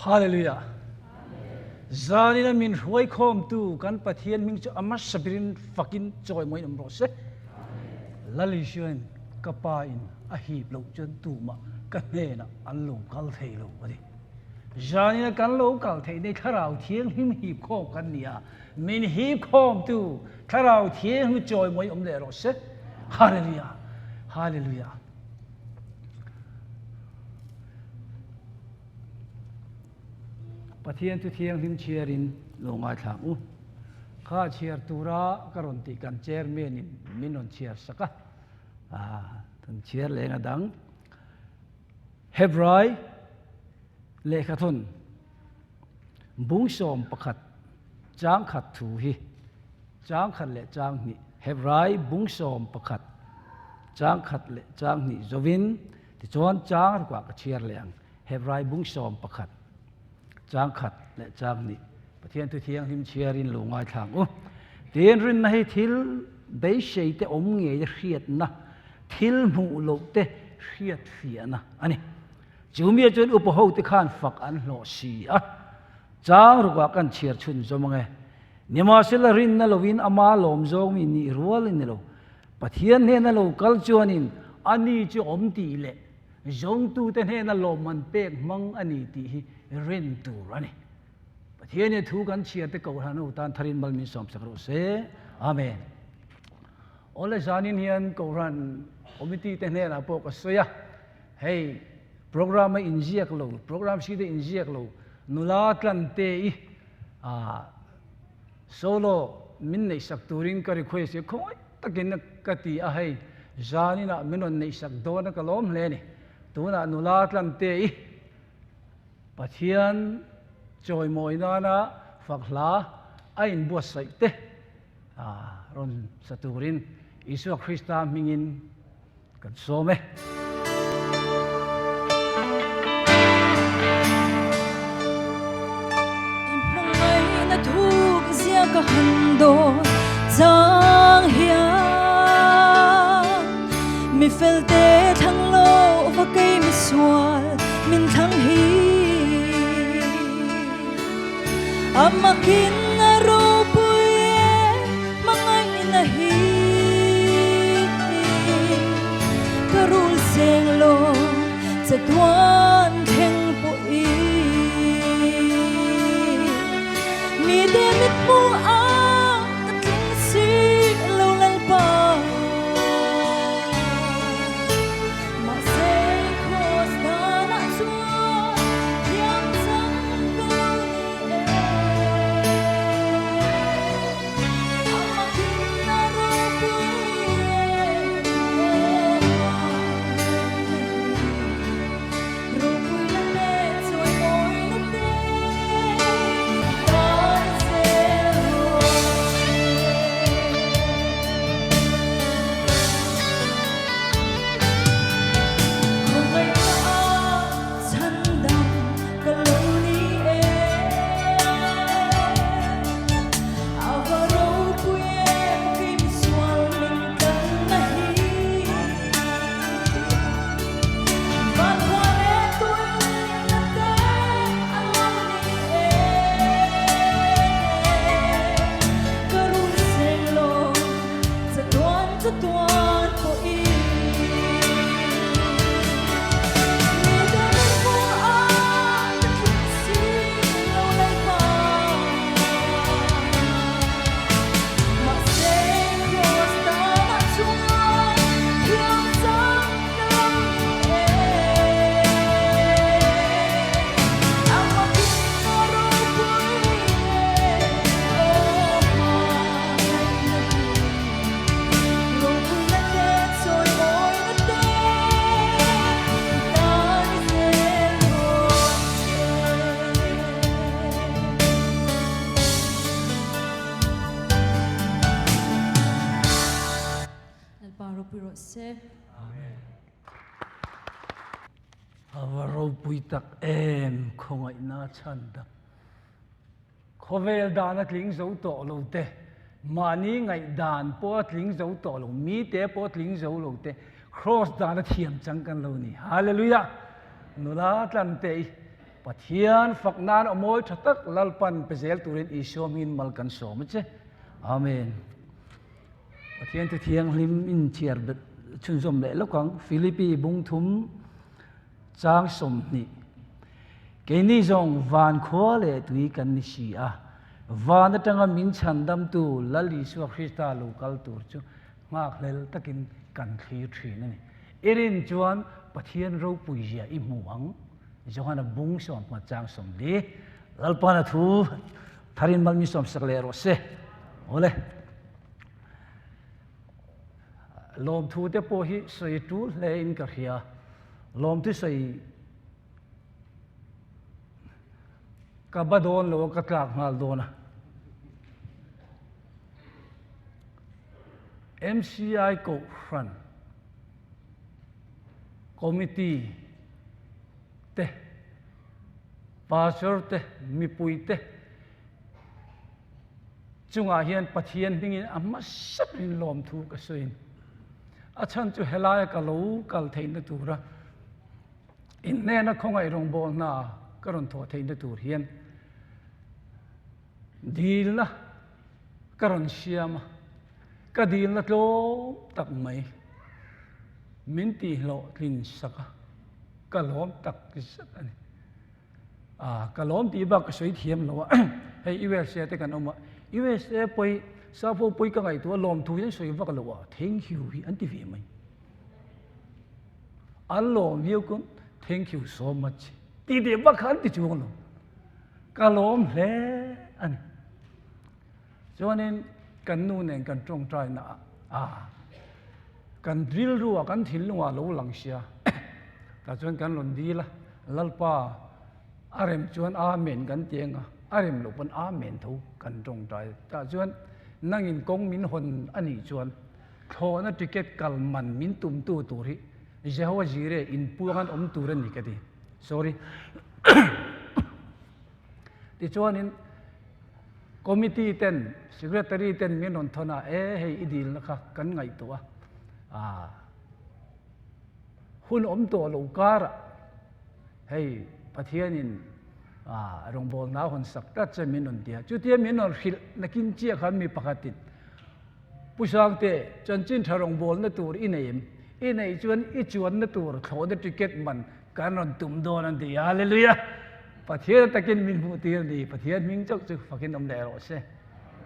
Hallelujah! Zanina min hruaikhawmtu kan Pathian hming chu a hmasa berin fakin chawimawiin awm rawh se. Lal Isuain ka Pa in a hip loh chuan tumah ka hnenah an lo kal thei lo a ti. Zanina kan lo kal theih nei Thlarau Thianghlim hip khawm kan ni a, min hip khawmtu Thlarau Thianghlim chawimawiin awm leh rawh se. Hallelujah! Hallelujah! Pathian chu thianghlim chhiarin lo ngaithla ang u. Kha chhiar tura ka rawn tih kan chairman in min rawn chhiar sak a, kan chhiar leng a dang. Hebrai lehkhathawn bung 11 chang khat thu hi chang khat leh chang hnih Hebrai bung 11 chang khat leh chang hnih zovin tichuan chang rukah ka chhiar leh ang. Hebrai bung 11 chang khat leh chang hnih Pathian thu thianghlim chhiarin lo ngaithla ang u. Tin, rinna hi thil beisei te awm ngei hriatna, thil hmuh loh te hriat fiahna a ni. Chu mi chuan upa hote khan fak an hlawh si a. Chang rukah kan chhiar chhun zawm ang e. Nimahsela rinna lovin ama lawm zawng mi nih rual a ni lo. Pathian hnena lo kal chuanin ani chu awm tih leh zawngtute hnena lawmman pek hmang a ni tih hi rin tur a ni. Pathianin thu kan chhiar te Kohhran ho tan tharin mal min sawmsak rawh se. Amen. Awle zanin hian Kohhran Committee te hnenah pawh ka sawi a, hei program a inziak lo, program sheet a inziak lo, nula tlante i solo min neihsak turin ka request e, khawngaih takin ka ti a, hei zaninah min rawn neihsak dawn a ka lawm hle a ni. Tunah nula tlante i Pathian chawimawi nana fak hla a inbuatsaih te rawn sa turin Isua Krista hmingin kan sawm e. I hmangaihna thuk zia ka han dawn chang hian mi felte thlang lo va kei mi sual min thlang hi a makin a ropui e hmangaihna hi ka rul seng lo che tuan thleng pawhin mite mit hmuh a ka tling si lo Lalpa. Mahse Kraws danah chuan thiam chang ka lo ni e. A makin a ropui e, aw Ropui na te, chawimawi na te, tan zel rawh se. Khawngaihna a chhandam ka lo ni e. A va ropui em kei misual min tlanna hi. Van khua leh tuina te a lo ni e. Ka rul seng lo chatuan chatuan pawhin. Mite min hmuh a ka tling si lo Lalpa. Mahse Kraws danah chuan thiam chang ka lo ni e. A makin a ropui e, aw hmangaihna hi. Ropuina te, chawimawina te, tan i zel rawh se. Lalpa ropui rawh se. Amen. A va ropui tak em khawngaihna chhan dam. Khawvel dan a tling zo tawh lo te, mahni ngaihdan pawh a tling zo tawh lo, mite pawh a tling zo lo te, Kraws dan a thiam chang kan lo ni. Hallelujah! Nula tlan te i. Pathian fak nan aw mawi tha tak Lalpan pe zel turin Isua hmingin mal kan sawm a che. Amen. Pathian thu thianghlim in chhiar bet chhunzawm leh lawk ang. Philippi bung thum chang 20. Keini zawng van khua leh tui kan ni si a, van atanga min chhandamtu Lal Isua Krista lo kal tur chu nghakhlel takin kan thlir thin a ni. I rin chuan Pathian ropui zia i hmu ang. Johana bung sawm pakhat chang 40. Lalpana thu tharin mal mi sawm sak leh rawh se. Awle. Lawmthu te pawh hi sawi tul hle in ka hria. Lawmthu sawi ka ba dawn lo a ka tlak nghal dawn a. MCI Kohhran Committee te, Pastor te, mipui te chungah hian Pathian hmingin a hmasa berin lawmthu ka sawiin a chhan chu helaia ka lo kal theihna tura in hnena khawngaih rawngbâwl hna ka rawn thawh theihna tur hian dilna ka rawn siam a, ka dilna tlawm tak mai min tihhlawhtlin sak a, ka lawm tak zet a ni. Ah, ka lawm tih bak ka sawi thiam lo a, hei USA te kan awm a, USA pawi Safo pawi ka ngaihtuah lawmthu hi an sawi vak lo a, thank you hi an ti ve mai. An lawm viau kawng thank you so much tih teh bak kha an ti chuang lo. Ka lawm hle a ni. Chuanin kan nu nen kan tawngtai na ah kan rilru ah kan thinlung ah lo lang sia tah chuan kan rawn dil a, Lalpa a rem chuan Amen kan ti ang a, a rem loh pawn Amen tho kan tawngtai. Tah chuan nangin kawng min hawn a nih chuan thlawhna ticket kal man min tumtu tur hi Jehovah Jireh inpuang an awm tur a ni ka ti. Sorry. Tichuanin committee ten, secretary ten min rawn thawn a, e hei i dilna kha kan ngaihtuah a, ah hun awm tawh lo karah hei Pathianin ah rawngbawlna a hawn sak tlat che min rawn ti a. Chutia min rawn hrilh nakin chiah khan mi pakhatin Pu Sangte, chanchin tha rawngbawlna tur i nei em? I neih chuan i chuanna tur thlawhna ticket man kan rawn tum dawn an ti. Hallelujah! Pathian takin min hmuh tir a ni. Pathian hming chauh chu fakin awm leh rawh se.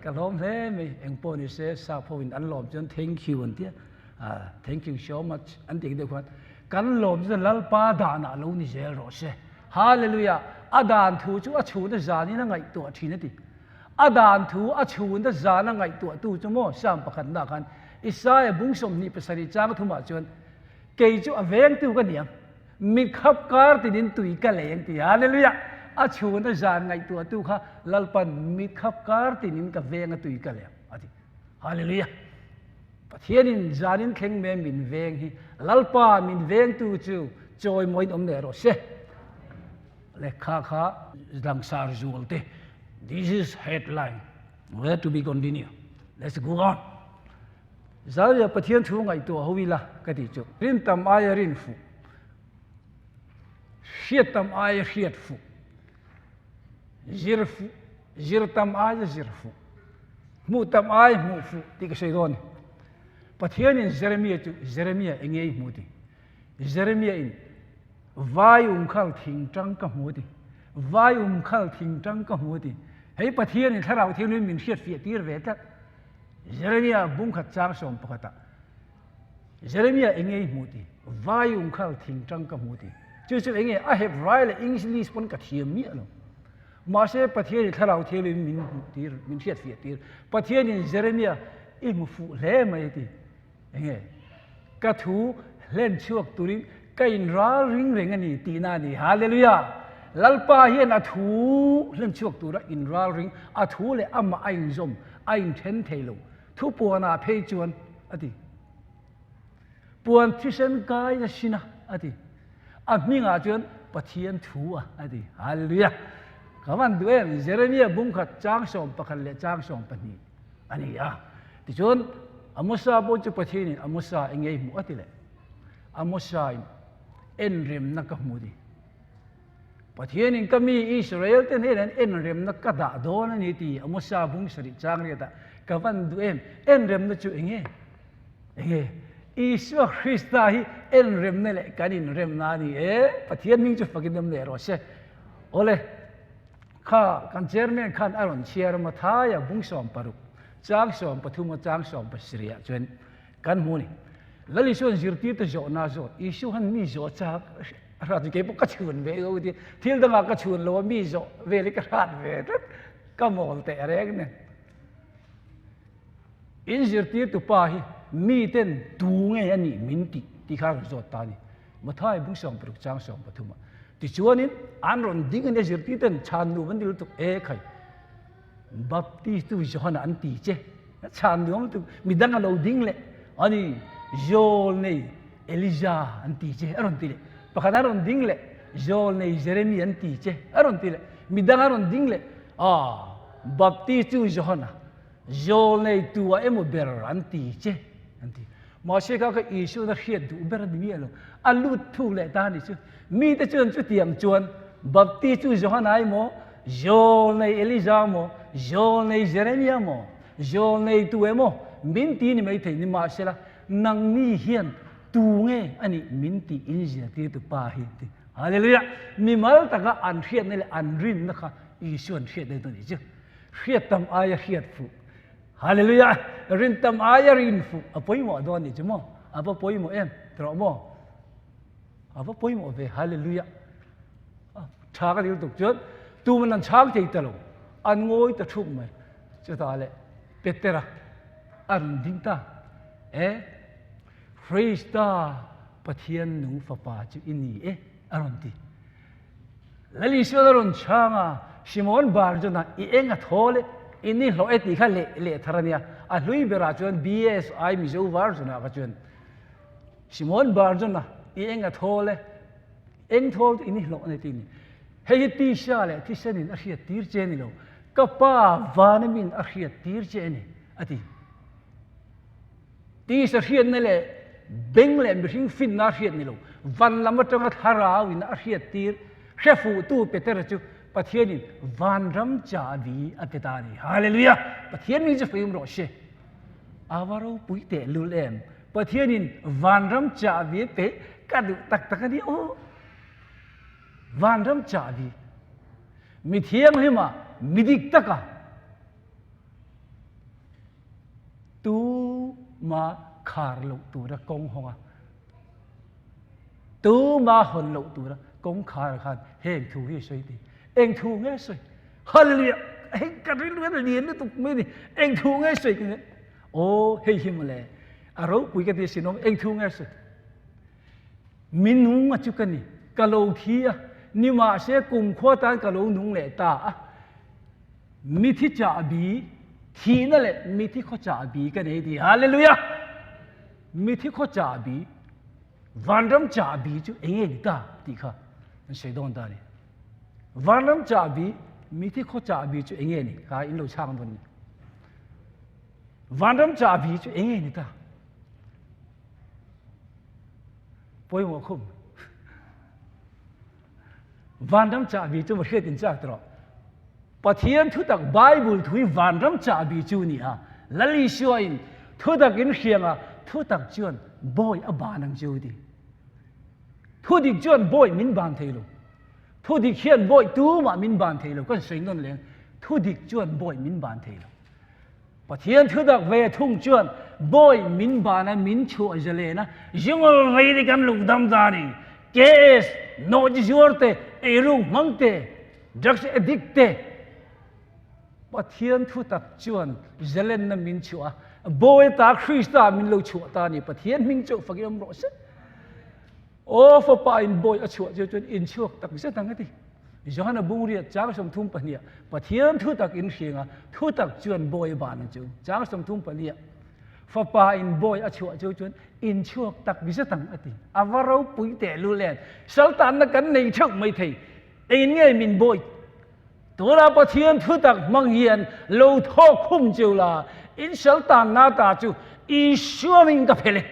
Ka hlawm hle mai. Eng pawh ni se, sap ho in an lawm chuan thank you an ti a. Ah, thank you so much an tih deuh khan kan lawm chu Lalpa danah lo ni zel rawh se. Hallelujah! A dan thu chu a chhuna zanin a ngaihtuah thin a ti. A dan thu a chhuna zana ngaihtuahtu chu maw Psalm pakhatna khan Isaiah bung 27 chang thumah chuan kei chu a vengtu ka ni ang, mi khap kar tinin tui ka lei ang ti. Hallelujah! A chhuna zan ngaihtuahtu kha Lalpan mi khap kar tinin ka veng a tui ka lei ang a ti. Hallelujah! Pathianin zanin thleng me min veng hi Lalpa min vengtu chu chawimawiin awm leh rawh se. Lehkha kha langsar zual te this is headline where to be continue let's go on. Zaria Pathian thu ngaihtuah ho ila ka tih chu rin tam aia rin fuh hriat tam aia hriat fuh zir fuh zir tam aia zir fuh hmuh tam aia hmuh fuh tih ka sawi dawn a ni. Pathianin Jeremia chu Jeremia enge i hmuh ti Jeremia in Vai umkhal thingtang ka hmu a ti. Vai umkhal thingtang ka hmu a ti. Hei Pathianin Thlarau Thianghlim min hriatfiah tir ve tlat. Jeremia bungkhat chang sawm pakhatah Jeremia enge i hmu ti? Vai umkhal thingtang ka hmu ti. Chu chu enge a Hebrai leh English pawn ka thiam miah lo. Mahse Pathianin Thlarau Thianghlim min hmuh tir, min hriatfiah tir. Pathianin Jeremia i hmu fuh hle mai a ti. Enge? Ka thu hlen chhuak turin ka inral ring reng a ni tihna a ni. Hallelujah! Lalpa hian a thu hlen chhuak tura inral ring, a thu leh amah a inzawm, a inthen thei lo. Thu puanah phei chuan a ti. Puan thisen kai a sin a, a ti. A hmingah chuan Pathian thu a, a ti. Hallelujah! Ka van duh em? Jeremiah bungkhat chang 11 leh chang 12. A ni a. Tichuan, Amosa pawh chu Pathianin Amosa eng nge i hmuh a ti leh. Amosa in, Enremna ka hmu ti. Pathianin ka mi Israel-te hnenah enremna ka dah dawn a ni tih Amosa bung sarih chang riatah ka van duh em? Enremna chu eng nge? Eng nge? Isua Krista hi enremna leh kan inremna a ni e. Pathian hming chu fakin awm leh rawh se. Awle, kha kan chairman khan a rawn chhiar a, Mathaia bung 16, chang 13 a chang 17 ah chuan Kan hmu a ni. Lal Isua'n zirtirte zawhna a zawt. Isua han mi zawh chak a hrat chu keipawh ka chhun ve lo ti. Thil dangah ka chhun lo a, mi zawh vel hi ka hrat ve tlat. Ka mawl teh reng nen. In zirtirtu pa hi miten tu nge a nih min tih tih kha a rawn zawt ta a ni. Mathai bung 16 chang 13 ah. Tichuanin an rawn ding a nia zirtirten chhan nuam an ti lutuk e khai. Baptist tu Johana an ti che chhan nuam tu midang a lo ding leh ani Zawl nei Elijah an ti che a rawn ti leh pakhat a rawn ding leh Zawl nei Jeremy an ti che a rawn ti leh midang a rawn ding leh ah Baptist tu Johana Zawl nei tu a emaw ber an ti che an ti mahse kha kha Isuan a hriat duh ber a ni miah lo a lut thuk leh ta ni chu mite chuan chutiang chuan Baptist tu Johana emaw Zawlnei Elija maw, Zawlnei Jeremia maw, Zawlnei tu emaw min ti ni maithei nimahsela, nangni hian tu nge a nih min tih in zirtirtu Pa hi ti. Hallelujah! Mimal taka an hriatna leh an rinna kha Isua'n hriat daih dawn a nih chu. Hriat tam aia hriat fuh. Hallelujah! Rin tam aia rin fuh a pawimawh dawn a nih chu maw? A va pawimawh em? Tawh maw? A va pawimawh ve. Hallelujah! Tha ka dil tuk chuan tuman an chhang thei ta lo, an ngawi ta thup mai. Chutah leh Petera a rawn ding ta, E, Krista Pathian nung fapa chu i ni e, a rawn ti. Lal Isuan a rawn chhang a, Simon Barjona, i eng a thawl e, i ni hlawh e tih kha leh leh thar a nia. A hlui berah chuan BSI Mizo version-ah kha chuan Simon Barjona, i eng a thawl e, Eng thawl chu in i hlawh a ni tih ni. Hei hi tisa leh thisenin a hriat tir che a ni lo, ka Pa vana min a hriat tir che a ni, a ti. Tisa hriatna leh beng leh mihring finna a hriat ni lo, van lam atanga thlarauin a hriat tir hre fuhtu Petera chu Pathianin vanram chahbi a pe ta a ni. Hallelujah! Pathian min chu fim rawh se. A va ropui tehlul em! Pathianin vanram chahbi a pe ka duh tak tak a ni aw. Vanram chahbi mi thianghlima mi dik taka tuma khar loh tura kawng hawng a, tuma hawn loh tura kawng khar khan heng thu hi a sawi ti. Eng thu nge sawi? Hallelujah! Hei ka rilru hian a lian lutuk mai a ni. Eng thu nge sawi ka Aw, hei hi mawle, a ropui ka ti asin awm, eng thu nge sawi? Mi nung a chu ka ni, ka lo thi a, nimahse kumkhua tan ka lo nung leh ta a, mithi chahbi, thihna leh mithi khaw chahbi ka nei ti, Hallelujah! Mithi khaw chahbi, vanram chahbi chu eng nge ni ta tih kha an sawi dawn ta a ni. Vanram chahbi, mithi khaw chahbi chu eng nge ni? Kha in lo chhang dawn ni. Vanram chahbi chu eng nge ni ta? Pawimawh khum. Vanram chahbi chu va hriat in chak tawh. Pathian thutak Bible thu hi vanram chahbi chu ni a. Lal Isua in thutak in hrianga thutak chuan bawi a ban ang chu ti. Thudik chuan bawi min ban thei lo. Thudik hian bawi tumah min ban thei lo. Kan sawi nawn leng. Thudik chuan bawi min ban thei lo. Pathian thudak ve thung chuan bawi min ban a, min chhuah zalen a, zingul vei te kan luh dam ta a ni. KS, nawhchi zuar te, eiruk hmang te, drugs addict te, Pathian thutak chuan zalenna min chhuah a, bawi ta Krista min lo chhuah ta a ni. Pathian hming chauh fakin awm rawh se. Aw fapa in bawi a chhuah chu chuan in chhuak tak zet ang a ti. Johana bungriat chang 32 ah Pathian thutak in hriang a, thutak chuan bawi a ban ang chu. Chang 34 ah fapa in bawi a chhuah chu chuan in chhuak tak zet ang a ti. A va ropui tehlul em. Saltanna kan nei theuh mai thei. Engin nge min bawi? Tuna Pathian thutak hmang hian lo thawk khum cheu la, in saltanna ta chu Isua min ka phel e.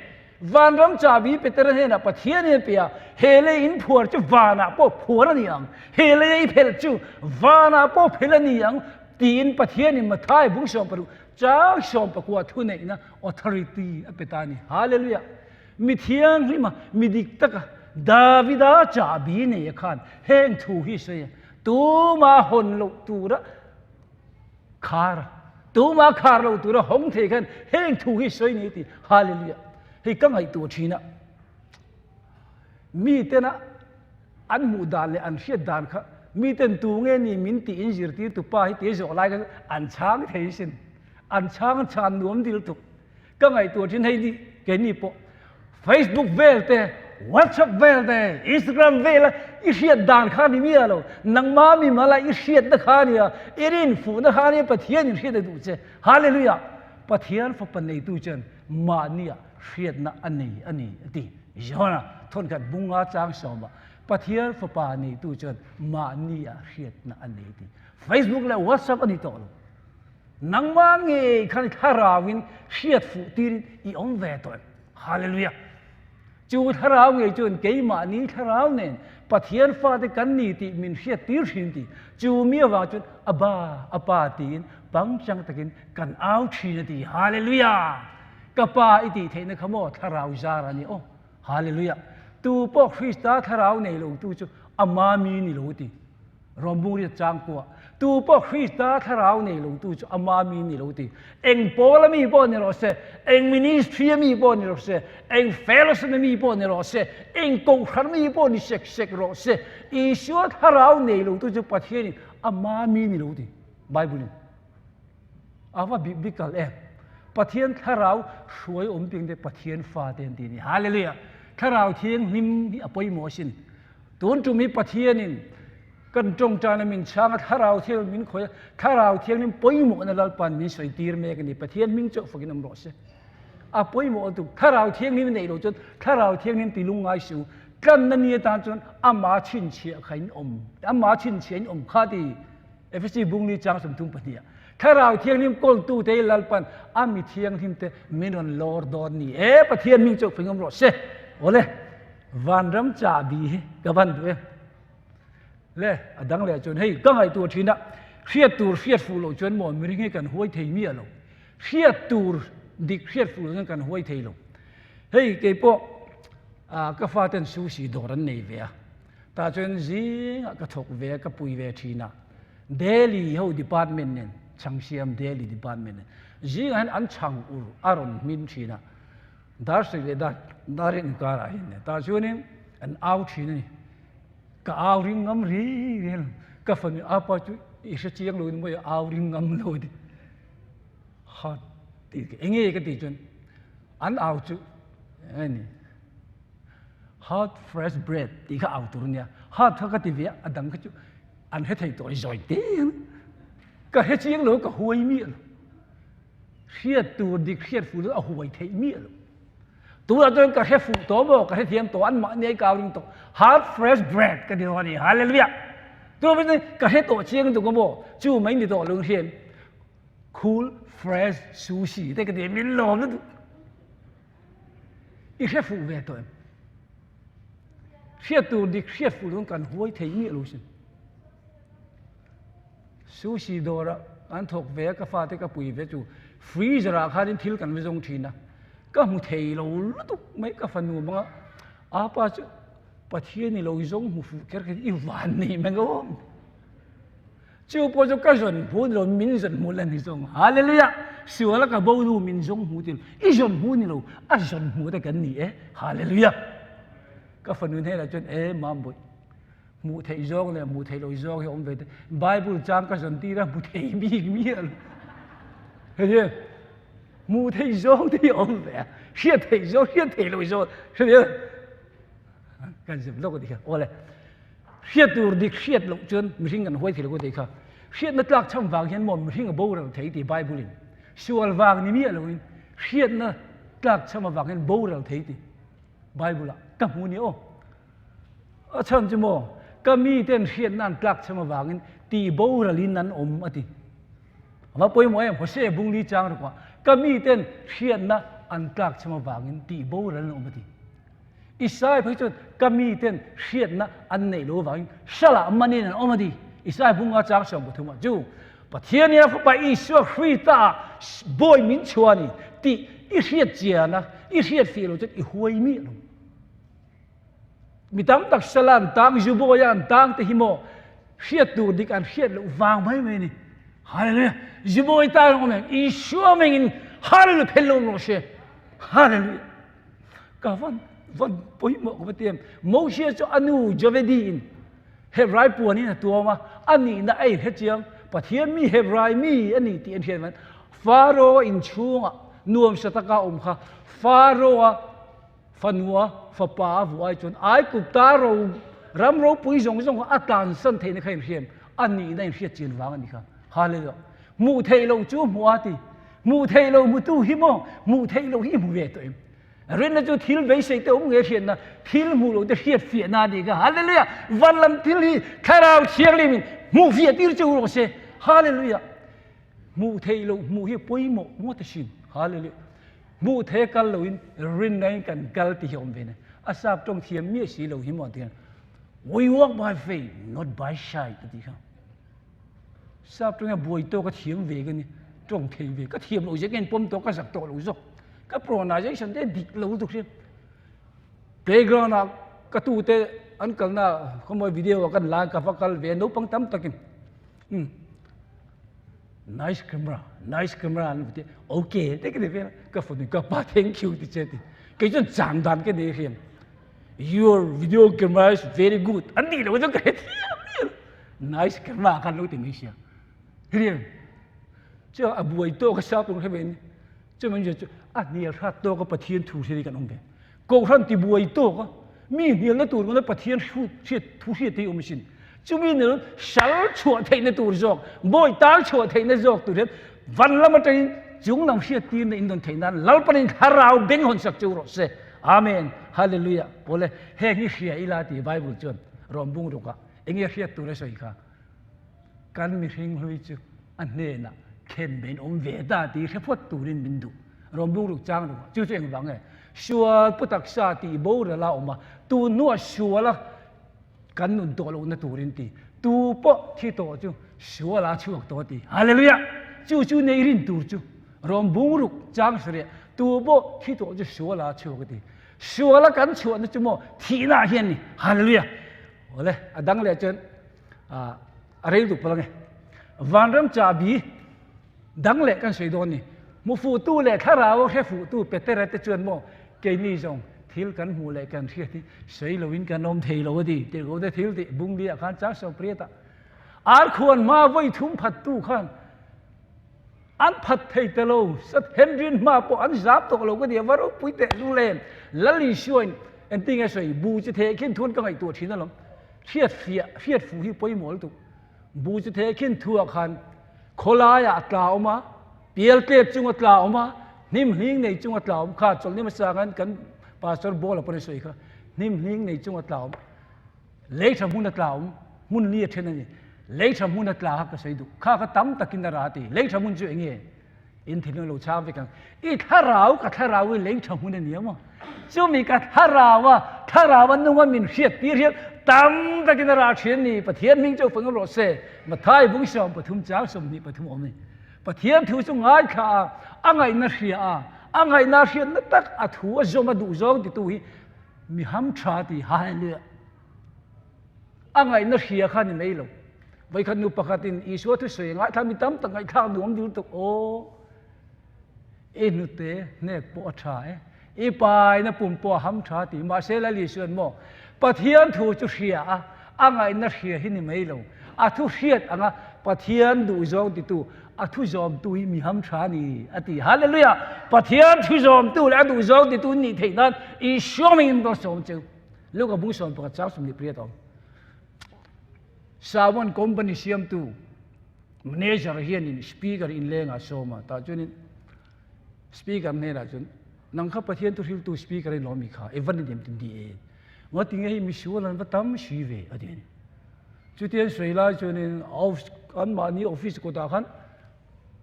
Vanram chahbi Petera hnenah Pathian in a pe a, he lei in phuar chu vanah pawh phuar a ni ang, he lei a i phelh chu vanah pawh phelh a ni ang tiin Pathianin Mathai bung 16 chang 19 thuneihna, authority, a pe ta a ni. Hallelujah! Mi thianghlima, mi dik taka Davida chahbi nei a khan heng thu hi sawi a, tuma hawn loh tura Khar a, tumah khar lo tura hawng thei khan heng thu hi sawi ni ti Hallelujah. Hei ka ngaihtuah thin a, miten a an hmuh dan leh an hriat dan kha miten tu nge ni min tih in zirtir tu pa hi tia zawh lai kha an chhang thei sin, an chhang chhan nuam dil tuk. Ka ngaihtuah thin hei ni keini pawh Facebook vel te, WhatsApp vel te, Instagram vel a i hriat dan kha ni miah lo. Nangma mimal a i hriatna kha a nia, i rinfuhna kha a nia, Pathian in hriat a duh che. Hallelujah! Pathian fapa neitu chuan mahnia hriatna a nei a ni a ti. Johana thawnkhat bunga chang sawmah Pathian fapa neitu chuan mahnia hriatna a nei a ti. Facebook leh WhatsApp a ni tawh lo. Nangmah ngei khan thlarauin hriat fuh tirin i awm ve tawh em? Hallelujah! Chu thlarau ngei chuan keimahni thlarau nen Pathian fate kan ni tih min hriat tir thin tih chu mi avang chuan Abba, Apa tiin pangchang takin kan au thin a ti. Hallelujah! Ka Pa i tih theihna kha maw thlarau zar a ni aw. Hallelujah! Tu pawh Krista thlarau nei lotu chu ama mi ni lo ti. Rawmbung chang kuah. Tu pawh Krista thlarau nei lotu chu ama mi ni lo ti. Eng pawl a mi pawh ni rawh se, eng ministry a mi pawh ni rawh se, eng fellowship a mi pawh ni rawh se, eng kohhran mi pawh ni sek sek rawh se, Isua thlarau nei lotu chu Pathianin ama mi ni lo ti. Bible in a va biblical em. Pathian thlarau hruai awm ting te Pathian fa te an ti ni. Hallelujah. Thlarau thianghlim hi a pawimawh asin. Tun tum hi Pathianin kan tawngtaina min chhang a, Thlarau Thianghlim min khawih a, Thlarau Thianghlim pawimawhna Lalpa'n min sawi tir mek a ni. Pathian hming chauh fakin awm rawh se. A pawimawh lutuk. Thlarau Thianghlim neih loh chuan Thlarau Thianghlim ti lungngai suh. Tlanna ni atan chuan ama chhinchhiah kha in awm, ama chhinchhiah in awm kha ti Efesi bungli chang 34 ah. Thlarau Thianghlim kawltu te hi Lalpa'n a mi thianghlim te min rawn lawr dawn ni e. Pathian hming chauh fakin awm rawh se. Awle. Vanram chahbi hi ka van duh em? Le, a dang leh chuan hei ka ngaihtuah thin a, hriat tur hriat fuh loh chuan maw mihring hi kan huai thei miah lo. Hriat tur dik hriat fuh loh chuan kan huai thei lo. Hei keipawh ka faten sushi dawr an nei ve a, tah chuan zingah ka thawk ve a, ka pui ve thin a. Delhi ho department nen, Chhangsiam Delhi department nen zingah hian an chhang ur a rawn hmin thin a. Dar sawi leh dar dar in karah hian nia tah chuanin an au thin a ni. Ka au ring ngam ri ri lo. Ka fanu apa chu i hre chiang lo in mawi au ring ngam lo ti. Ha ti enge ka ti chuan an au chu enge ni hot fresh bread tih kha au tur ania. Hot kha ka ti ve a, a dang kha chu an hre thei tawh zawi te hian ka hre chiang lo ka huai miah lo. Hriat tur dik hriat fuh chu a huai theih miah lo. Tunah chuan ka hre fuh tawh maw, ka hrethiam tawh, anmahni ai kau ring tawh. Hard fresh bread ka ti dawn a ni. Hallelujah! Tunah chuan ka hre tawh chiang tuk a maw, chu mai ni tawh lo hian cool fresh sushi te ka ti a, min lawm lutuk. I hre fuh ve tawh em? Hriat tur dik hriat fuh chuan kan huai thei miah lo sin. Sushi dawrah an thawk ve a, ka fate ka pui ve chu freezer ah khanin thil kan va zawng thin a, ka hmu thei lo lutuk mai ka fanu banga apa chu Pathian i lo zawng hmu fuh kher kher i van nei mai ngawm. Chu pawh chu ka zawn hmu ni lo min zawn hmu la ni zawng. Hallelujah! Suala ka bo nu min zawng hmu ti lo, i zawn hmu ni lo a zawn hmu te kan ni e. Hallelujah! Ka fanu hnenah chuan e Mambawih, Hmuh theih zawng leh hmuh theih loh zawng hi awm ve te. Bible chang ka zawn tir a hmu thei bik miah lo. Hei hi hmuh theih zawng te hi awm ve a, hriat theih zawng, hriat theih loh zawng hre ve kan zep lawk a ti kha. Awle, hriat tur dik hriat loh chuan mihring kan huai thei lo ka ti kha. Hriatna tlak cham vang hian maw mihring a boral thei ti Bible in. Sual vang ni miah loin hriatna tlak cham avang hian boral thei ti Bible ah ka hmu ni aw. A chhan chu maw, ka miten hriatna an tlak chhem avangin tih boralin an awm a ti. A va pawimawh em, Hosea bungli chang rukah, ka miten hriatna an tlakchham avangin tihboral an awm a ti. Isai phei chuan ka miten hriatna an neih lo avangin hralah manin an awm a ti. Isai bunga chang 13 ah chu Pathian hi a fapa Isua Krista ah bawi min chhuah a ni tih i hriat chian a, i hriat fih lo chuan i huai miah lo. Mi tam tak sala an tang, zu bawia an tang te hi maw hriat tur dik an hriat loh vang mai mai a ni. Hallelujah! Zu bawi tan awm em? Isua mengin Hallelujah phel lo rawh se. Hallelujah! Ka van van pawimawh ka va ti em. Moses chu a nu Jovedi in Hebrai puan in a tuam a, a nihna a inhre chiang. Pathian mi Hebrai mi a ni tih an hriat man Pharaoh inchhungah nuamsa taka awm kha Pharaoh-a Fanua fapa a vuah ai chuan Aigupta ro ram ropui zawng zawng kha a tlansan theihna kha inhriam a nihna inhriat chian vang a ni kha. Hallelujah. Hmuh theih loh chu hmuh a ti. Hmuh theih loh hmutu hi maw hmuh theih loh hi i hmu ve tawh em? Rinna chu thil beisei te awm nge hriatna, thil hmuh loh te hriat fiahna a ni kha. Hallelujah. Van lam thil hi Thlarau Thianghlimin hmuh fiah tir che u rawh se. Hallelujah. Hmuh theih loh hmuh hi pawimawh ngawt asin. Hallelujah. Hmuh thei kal loin rinna in kan kal ti hi awm ve ne. A sap tawng thiam miah si lo hi maw ti hian We walk by faith, not by sight a ti kha. Sap tawng hian buai tawk a thiam ve ka ni, tawng thei ve. Ka thiam loh zia ka inpawm tawh, ka zak tawh lo zawk. Ka pronunciation te dik lo lutuk hriat. Playground ah ka tute an kalna khawmawi video ah kan la ka va kal ve naupang tam takin. Um. Nice camera, nice camera an ti okay te ka ti vel ka phone ka pa thank you ti che ti kei chuan chang dan ka nei hriam your video camera is very good an ti lo chu ka hrethiam nice camera khan lo ti mai sia hriam chu a buai tawk a sa pawh hre ve ni chu man chu a hnial hrat tawk a Pathian thu hria kan awm ve Kohhran ti buai tawk a, mi hnialna tur ngawt a Pathian hriat thu hriat hi awm asin. Chumi nilo sal chhuah theihna tur zawk, bawi tal chhuah theihna zawk tur hian van lam atangin chung lam hriat tirna in dawn theih nan Lalpanin thlarau beng hawn sak chu rawh se. Amen. Hallelujah. Pawle heng hi hria ila ti Bible chuan rawn bung ruk a, enge hriat tur a sawi kha? Kan mihring hlui chu a hnenah khen bein awm ve ta tih hre phawt turin min duh. Rawn bung ruk chang ruk a, chu chu engvang nge? Sual pu taksa tih boral a awm a, tun hnuah suala kan nun tawh lohna turin ti. Tu pawh thi tawh chu suala a chhuak tawh a ti. Hallelujah! Chu chu nei rin tur chu rawn bung ruk chang sarih tu pawh thi tawh chu suala a chhuak a ti. Suala kan chhuahna chu maw thihnaah hian ni. Hallelujah! Awle, a dang leh chuan a rei duh palh ange. Vanram chahbi dang leh kan sawi dawn ni. Hmu fuhtu leh thlarau hre fuhtu Petera te chuan maw keini zawng thil kan hmuh leh kan hriat hi sawi loin kan awm thei lo a ti. Tirhkoh te thil tih bungli ah khan chang sawmpriat ah arkhuan hma vawi thum phattu khan An phat thei ta lo, Sanhedrin hma pawh an zam tawh lo ka ti a, va ropui teh lu le. Lal Isuain engtin nge sawi, bu chi theh khin thuan ka ngaihtuah thin alawm. Hriat fiah, hriat fuh hi pawimawh lutuk. Bu chi theh khin thuah khan khawlaiah a tla awm a, pial tlep chunga tla awm a, hnim hling nei chunga tla awm kha chawlhni hmasa khan kan Pastor Bawla pawn a sawi kha, hnim hling nei chunga tla awm. Lei tha hmun a tla awm, hmun li a then a ni. Lei tha hmun a tla kha ka sawi duh. Kha kha tam takin a ra ti. Lei tha hmun chu eng nge? In thinlung lo chhang vek ang. I thlarau ka thlarau i lei tha hmun a ni a maw? Chumi ka thlarau a, thlarau a nung a min hriat tir hian tam takin a ra thin a ni. Pathian hming chu fang rawh se. Mathai bung 13 chang 23 a awm a ni. Pathian thu chu ngaithla a, a ngaihna hria a, a ngaihna hriatna tak a thu a zawm a duh zawng titu hi Mi ham tha ti hallelujah. A ngaihna hria kha ni mai lo. Vawikhat nu pakhatin Isua thusawi ngaithla mi tam tak ngaihthlak nuam dil tuk aw. I hnute hnek pawh a tha e. I paina pum pawh a ham tha ti. Mahse Lal Isuan maw Pathian thu chu hria a, a ngaihna hria hi ni mai lo. A thu hriat anga Pathian duhzawng titu A thu zawmtu hi mi ham tha a ni, a ti. Hallelujah! Pathian thu zawmtu leh a duh zawng titu nih theih nan Isua mingin ka sawm cheu. Luka bung 11 chang 28 a awm. Sawan company siamtu manager hianin speaker inlengah a sawm a, tah chuanin speaker hnenah chuan nang kha Pathian thu hriltu speaker in lawm mi kha, Evan in em tin di e? Ngatinge hei misual an va tam si ve, a ti a ni. Chutiang sawi lai chuanin anmahni office kawtah khan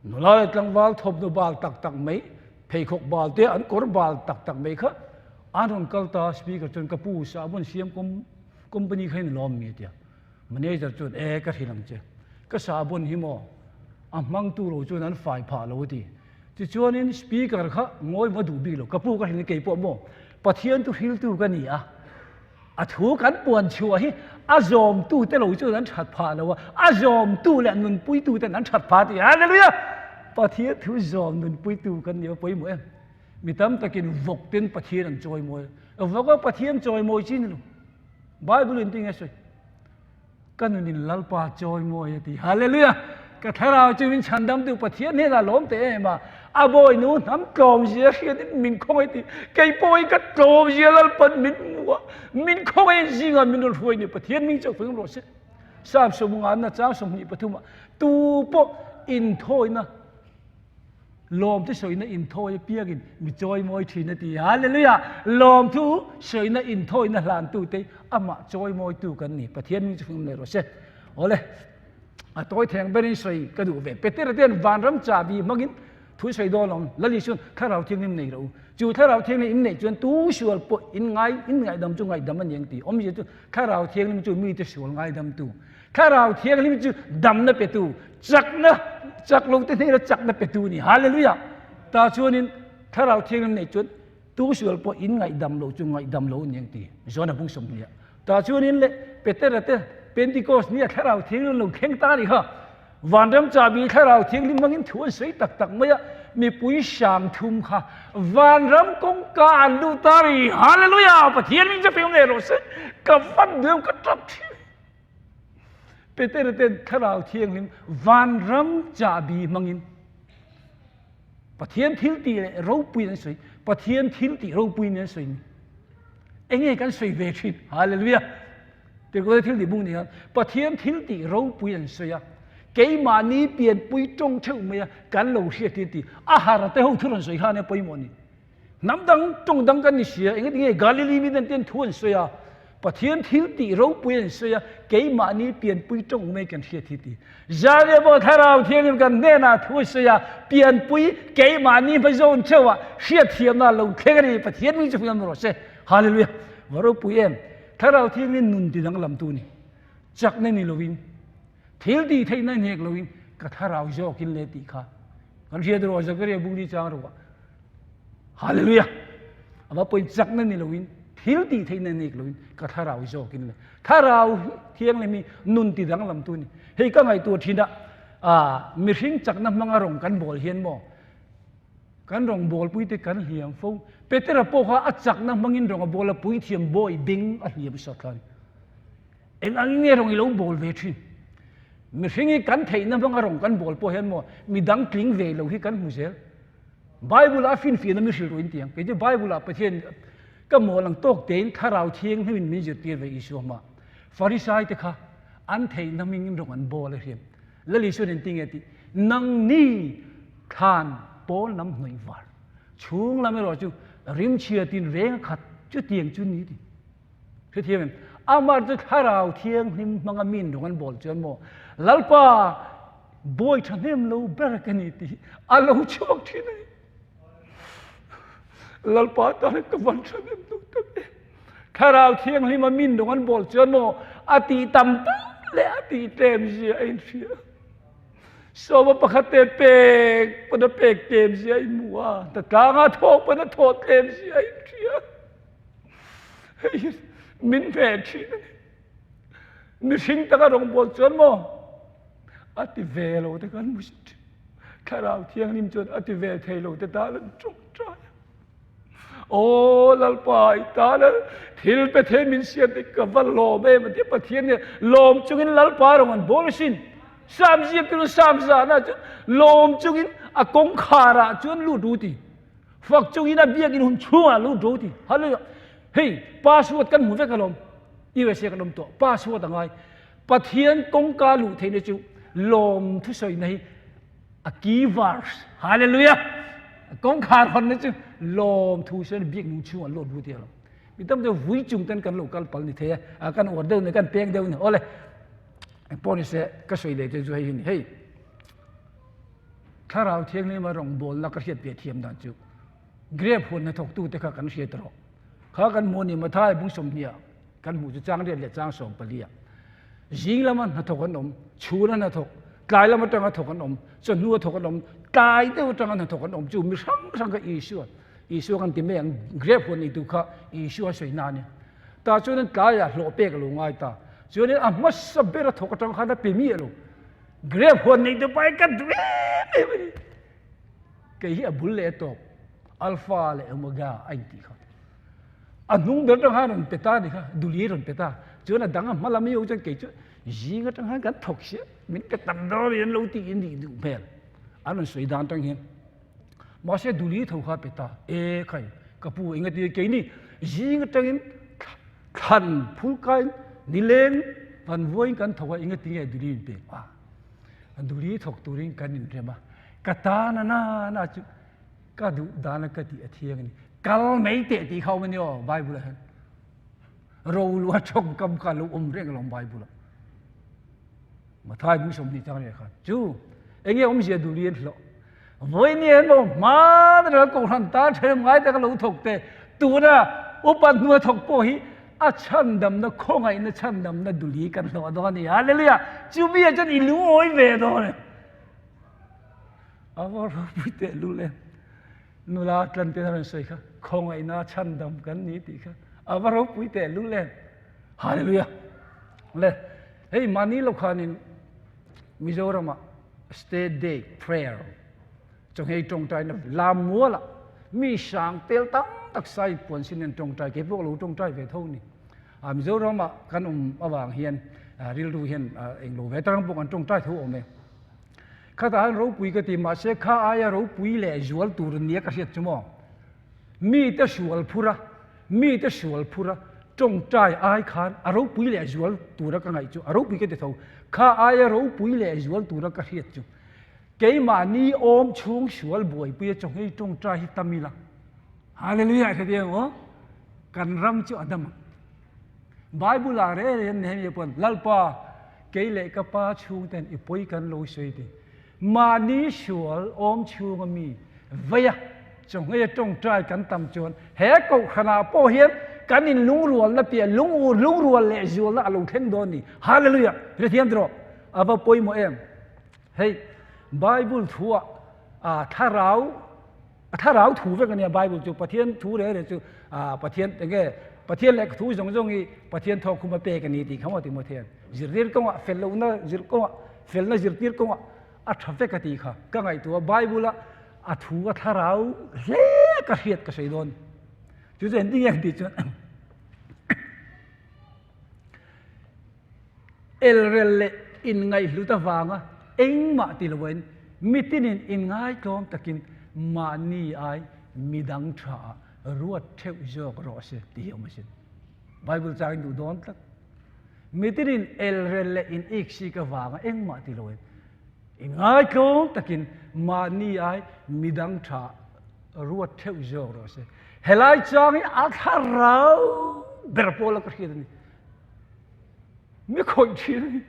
nula leh tlangval thawmhnaw bal tak tak mai. Pheikhawk bal te an kawr bal tak tak mai kha an rawn kal ta speaker chuan ka pu sahbawn siam company kha in lawm mi a ti a. Manager chuan e ka hrilh ang che ka sahbawn hi maw a hmang tu lo chuan an fai phah lo a ti. Tichuanin speaker kha ngawi va duh bik lo ka pu ka hrilh kei pawh maw Pathian tu hriltu ka ni a. A thu kan puan chhuah hi a zawmtu te lo chuan an that phah lo a, a zawmtu leh nunpuitu ten an that phah tih Hallelujah! Pathian thu zawm nunpuitu kan ni a pawimawh em? Mi tam takin vawk ten Pathian an chawimawi a, vawk a Pathian chawimawi chi ni lo. Bible in tinge sawi? Ka nunin Lalpa chawimawi a ti. Hallelujah! Ka thlarau chu min chhandamtu Pathian hnenah lawm teh em a, a bawinu hnam tlawmzia hriatin min khawngaih ti. Kei pawh hi ka tlawmzia Lalpan min hmu a, min khawngaih zingah min rawn hruai ni. Pathian hming chu fing rawh se. Psalm 150 chang 23 ah tu pawh inthawina Lawmthu sawina inthawi apiangin mi chawimawi thin a ti. Hallelujah! Lawmthu sawina inthawina hlantute amah chawimawitu kan ni. Pathian hming chu fing leh rawh se. Awle, a tawi theng berin sawi ka duh ve. Petera te hian vanram chahbi hmangin thu sawi dawn awm. Lal Isuan Thlarau Thianghlim nei rawh u. Chu Thlarau Thianghlim in neih chuan tu sual pawh in ngai, in ngaihdam chu ngaihdam a ni ang ti. Awmzia chu Thlarau Thianghlim chu mite sual ngaidamtu. Thlarau Thianghlim chu damna petu, chakna, chak lo te hnena chakna petu a ni. Hallelujah! Tah chuanin Thlarau Thianghlim nei chuan tu sual pawh in ngaihdam lo chu ngaihdam lo a ni ang ti John-a bung 20 ah. Tah chuanin le Petera te Pentecost nia Thlarau Thianghlim lo thleng ta a ni kha. Vanram chahbi Thlarau Thianghlim hmangin thu an sawi tak tak mai a, mipui 30 kha vanram kawngka an luh ta a ni. Hallelujah! Pathian min chu fing leh rawh se. Ka van duh em ka tap thin. Peter ten Thlarau Thianghlim vanram chahbi hmangin Pathian thil tih leh ropui an sawi, Pathian thil tih ropui an sawi ni. Enge kan sawi ve thin? Hallelujah! Tirhkoh thil tih bung ni khan Pathian thil tih ropui an sawi a, keimahni pianpui tawng theuh mai a kan lo hriat hi ti a har te ho thu rawn sawi khan a pawimawh ni. Hnam dang tawng dang kan ni sia, engati nge Galili mi ten thu an sawi a, Pathian thil tih ropui an sawi a, keimahni pianpui tawng mai kan hriat hi ti. Zaria pawh Thlarau Thianghlim kan hnenah thu a sawi a, pianpui keimahni hmazawn theuhah hriatthiamna lo thleng a ni, Pathian hming chu hming rawh se. Hallelujah! Va ropui em! Thlarau Thianghlim nun ti danglamtu a ni. Chakna ni lovin, thil tih theihna hnek lovin ka thlarau zawkin le tih kha kan hriat rawh Zakaria bung li chang rawh. Hallelujah! Ama pawhin chakna ni loin, thil tih theihna nek loin ka thlarau zawkin le. Thlarau thianghlim hi nun ti danglamtu a ni. Hei ka ngaihtuah thin a, ah, mihring chakna hmanga rawng kan bawl hian maw, kan rawng bawlpui te kan hliam fo. Petera pawh kha a chakna hmangin rawng a bawl a, puithiam bawi beng a hliam sat kha a ni. Eng angin nge rawng i lo bawl ve thin? Mihring hi kan theihna hmanga rawng kan bawl pawh hian maw, midang tling ve lo hi kan hmu zel. Bible a finfiahna min hrilh ruin tiang. Kei chu Bible ah Pathian ka mawl ang tawk tein Thlarau Thianghlim in min zirtir ve Isua hma. Farisai te kha an theihna hmingin rawng an bawl a hriam. Lal Isuan engtin nge a tih? Nangni thlan pawl lam hnawih var. Chhung lam erawh chu rimchhiatin reng a khat chutiang chu ni ti. Hrethiam em? Amah chu Thlarau Thianghlim hmanga min rawng an bawl chuan maw Lalpa bawi thahnem lo ber ka ni tih a lo chhuak thin a ni. Lalpa tan ka van thahnem lo tak em. Thlarau Thianghlim a min rawng an bawl chuan maw a tih tam tak leh a tih tlem zia a inhria. Sawma pakhat te pek pawn a pek tlem zia a inhmu a, hnatlanga thawk pawn a thawh tlem zia a inhria. Hei hi min hmeh thin a ni. Mihring taka rawngbawl chuan maw a ti ve lo te khan hmu si thin. Thlarau Thianghlim chuan a ti ve thei lo te tan an tawngtai a. Aw Lalpa i tana thil pe thei min siam te ka va lawm em a ti. Pathian nih lawm chungin Lalpa rawng an bawl asin. Sam ziak chu sam zahna chuan lawm chungin a kawngkharah chuan lut ru ti. Fak chungin a biakinn hun chhungah lut ro ti. Hallelujah. Hei password kan hmu vek alawm. USA kan awm tawh. Password a ngai. Pathian kawngka luh theihna chu lawm thusawi-na hi a key verse. Hallelujah. Kawngkhar hawnna chu lawm thusawi-na biakinn hun chhungah lut ru ti alawm. Mi tam deuh vui chung ten kan lo kal pal ni thei a. Kan uar deuh ni, kan peng deuh ni. Awle. Engpawh ni se ka sawi leh te chu hei hi ni. Hei. Thlarau Thianghlim a rawngbawlna ka hriat ve thiam dan chu. Grape huan hnathawktute kha kan hriat rawh. Kha kan hmuh a ni Mathai bung sawmhnih ah kan hmuh chu chang riat leh chang 14 ah. Zing lama hnathawk an awm, chhun a hnathawk, tlai lam atanga thawk an awm, chawhnu a thawk an awm, tlai deuh atanga hnathawk an awm chu mi hrang hrang kha Isua, Isua kan ti mai ang, grape huan neitu kha Isua sawi na a ni. Tah chuanin tlaiah hlawh pek a lo ngai ta. Chuanin a hmasa ber a thawk atang khan a pe miah lo. Grape huan neitu pa hi ka duh em em a ni. Kei hi a bul leh a tawp, Alpha leh Omega a intih kha. A hnung ber atang khan rawn pe ta a ni kha, duli rawn pe ta. Chuan a dang a hma lam hi ho chuan kei chu zing atang khan kan thawk sia, min pe tam dawn a ni an lo tih in nih duh hmel. An rawn sawi dan atang hian. Mahse duli tho kha a pe ta, E khai, ka pu engati keini zing atangin thlan phulkain nileng van vuain kan thawk a, engati nge duli in pek a? Duli thawk turin kan inrem a, ka tan a na na chu ka duh dan a ka tih a thiang a ni. Kal mai teh tih kha awm a ni aw Bible ah hian. Rolua tawngkam kha a lo awm reng alawm Bible ah. Mathai bung 20 chang leh khan chu enge awmzia duli an hlawh. Vawiin hian maw hma deuh a kohhran tan ṭhenem ngai tak a lo thawk te tuna upa hnua thawk pawh hi a chhandamna khawngaihna chhandamna duli kan hlawh dawn a ni. Hallelujah! Chumi ah chuan i lungawi ve dawn e. A va ropui teh lul em. Nula tlan ten a rawn sawi kha khawngaihna chhandam kan ni tih kha a va ropui teh lul em. Hallelujah! Le hei mahni lo khanin Mizoramah State Day Prayer chawngei tawngtaina lam mualah mi hrang tel tam tak sai puan sin an tawngtai kei pawh lo tawngtai ve tho ni. A Mizoramah kan awm avang hian rilru hian englo ve tarang pawh kan tawngtai tho awm e. Khatah hian ropui ka ti mahse kha aia ropui leh zual tur nia ka hriat chu maw? Mite sual phur a, mite sual phur a, tawngtai ai khan a ropui leh zual tura ka ngaih chu, a ropui ka ti tho, kha aia ropui leh zual tura ka hriat chu, keimahni awm chhung sual buaipui a chawngei tawngtai hi tam ila. Hallelujah hre diang aw, kan ram chu a dam ang. Bible ah reng reng Nehemia pawn Lalpa kei leh ka pa chhungten i pawi kan lo sawi ti. Mahni sual awm chhunga mi veia chawngheia tawngtai kan tam chuan he kohhranah pawh hian kan in lungrualna piah lungur lungrual leh zualna a lo thleng dawn ni. Hallelujah! Hrethiam tawh a va pawimawh em? Hei Bible thuah a thlarau A thlarau thu vek a nia Bible chu Pathian thu reh reh chu Pathian enge Pathian lehkha thu zawng zawng hi Pathian thawk khum a pek a ni tih kha maw Timothea zirtir kawngah fel lohna zir kawngah felna zirtir kawngah a tha vek a tih kha ka ngaihtuah Bible a a thu a thlarau hle ka hriat ka sawi dawn chu chu engtin nge tih chuan Elrel leh inngaihhlut avanga engmah ti loin mitinin inngaitlawm takin mahni ai midang thaah ruat theuh zawk rawh se tih hi a awm asin. Bible changin duh dawn tlat. Mitinin elrel leh in iksik avanga engmah ti loin inngaitlawm takin mahni ai midang thaah ruat theuh zawk rawh se. Helai changin a thlarau ber pawl a ka hriat a ni. Mi khawih thin a ni.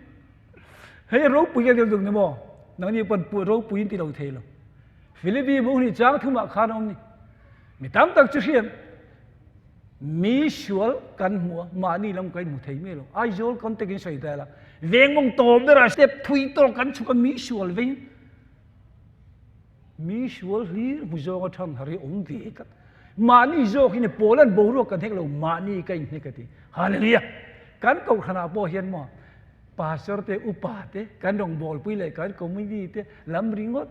Hei ropui ka dil duk ni maw? Nangni pawn pu ropui in ti lo thei lo. Philippi bung hnih chang thumah khan a awm ni. Mi tam tak chu hriat mi sual kan hmu a, mahni lam kan hmu thei mai lo. Aizawl contact in sawi ta ila, veng mawng tawm berah step thui tawk kan chhuk a mi sual veng. Mi sual hlir hmu zawnga thang har hi awm ve tlat. Mahni zawk hi ni Poland boruak kan hek lo, mahni ka inhnek a ti. Hallelujah! Kan kohhranah pawh hian maw pastor te, upa te, kan rawngbawlpui leh kan community te lam ringawt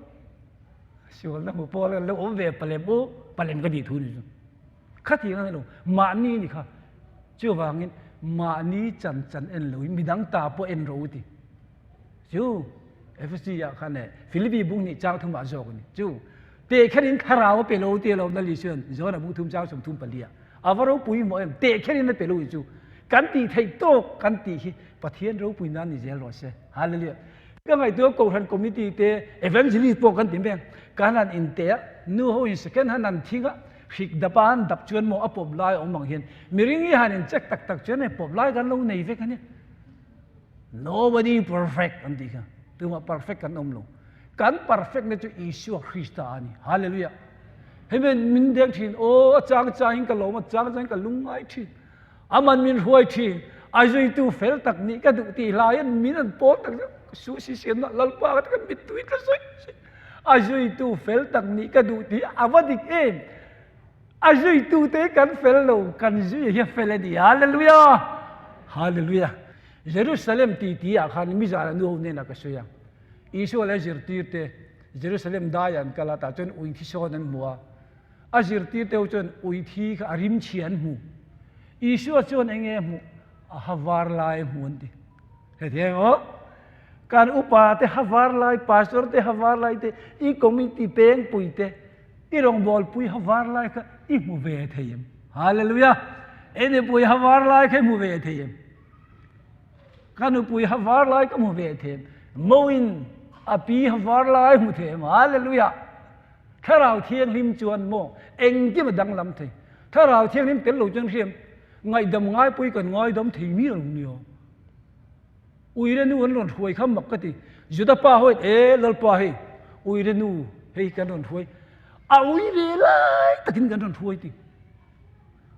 sualna hmu pawh lo awm ve palem u, palem ka tih thu ni chu. Khatiang a ni lo, mahni ni kha. Chuvangin mahni chan chan en loin midang ta pawh en rawh u ti. Chu Efesi ah khan e Philippi bung hnih chang thum ah zawk a ni. Chu tehkherin thlarau a pe lo ti lo na li chuan John a bung thum chang 34 ah a va ropui maw em tehkherin a pe lo chu kan tih theih tawk kan tih hi Pathian ropui nan ni zel rawh se. Hallelujah. Ka ngaihtuah Kohhran committee te evangelist pawh kan ti mai ang. Kan han inteh a, nu ho in second hand an thing a, hrik dap a an dap chuan maw a pawp lai a awm ang hian miring hi han in check tak tak chuan hei pawp lai kan lo nei vek a nia. Nobody perfect an tih kha. Tumah perfect kan awm lo. Kan perfect na chu Isua Krista a ni. Hallelujah. Hei men min deng thin, aw a chang changin ka lawm, a chang changin ka lungngai thin. Aman min hruai thin, a zuitu fel tak nih ka duh tih hlaiin min an pawl tak zet su si siamna Lalpa ka ti ka mittui tla sawi sawi. A zuitu fel tak nih ka duh tih a va dik em? A zuitute kan fel lo, kan zui hi a fel a ni. Hallelujah! Hallelujah! Jerusalem ti ti ah khan mizan a nu ho hnenah ka sawi a. Isua leh a zirtirte Jerusalem daiah an kal a, tah chuan ui thi sawn an hmu a. A zirtirte ho chuan ui thi kha a rimchhia an hmu. Isua chuan eng nge a hmuh? A ha var lai a hmu an ti. Hetiang aw. Kan upa te ha var lai, pastor te ha var lai te, i committee pengpui te, i rawngbawlpui ha var lai kha i hmu ve thei em? Hallelujah! I nupui ha var lai kha i hmu ve thei em? Ka nupui ha var lai ka hmu ve thei em? Moin a pi ha var lai hmu thei em? Hallelujah! Thlarau Thianghlim chuan maw engkim a danglam thei. Thlarau Thianghlim tel lo chuan hriam ngaihdam ngaipui kan ngaidam thei miah lo nia. Uire nu an rawn hruai kha mak ka ti. Juda pa hawiin e Lalpa hei uire nu hei kan rawn hruai a uire lai takin kan rawn hruai ti.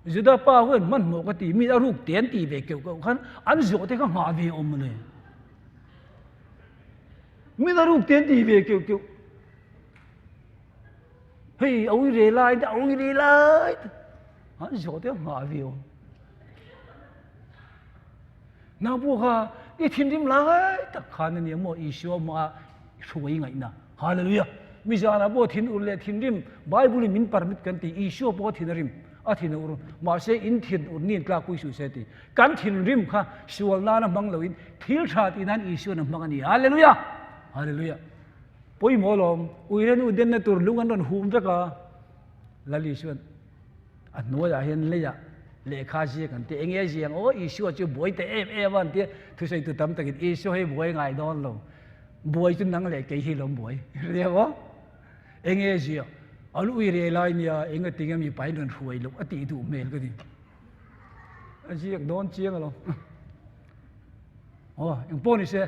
Juda pa hawiin hmanhmawh ka ti mi a ruk te an ti ve keuh keuh khan an zawh te kha nghah ve awm mawle. Mi a ruk te an ti ve keuh keuh. Hei a uire lai te a uire lai te an zawh te nghah ve awm. Nang pawh kha i thinrim lai tak khan a nia maw Isua hmaa hruai ngaihna. Hallelujah! Mi zanah pawh thin ur leh thinrim Bible in min permit kan ti Isua pawh a thin a rim a thin a ur mahse in thin ur ni in tlakpui suh se ti. Kan thinrim kha sual nana hmang loin thil tha tih nan Isuan a hmang a ni. Hallelujah! Hallelujah! Pawimawh alawm uire nu denna tur lung an rawn hum vek a Lal Isuan A hnuaiah hian leiah lehkha ziak an ti. Enge a ziang? Aw, Isua chu buai ta em em a an ti a. Thusawitu tam takin Isua hi buai ngai dawn lo. Buai chu nang leh kei hi lo buai. Ria maw? Enge a ziak? An ui rei lai nia, enga tinge mipa in rawn hruai loh a tih duh hmel ka ti. A ziak dawn chiang alawm. Aw, engpawh ni se,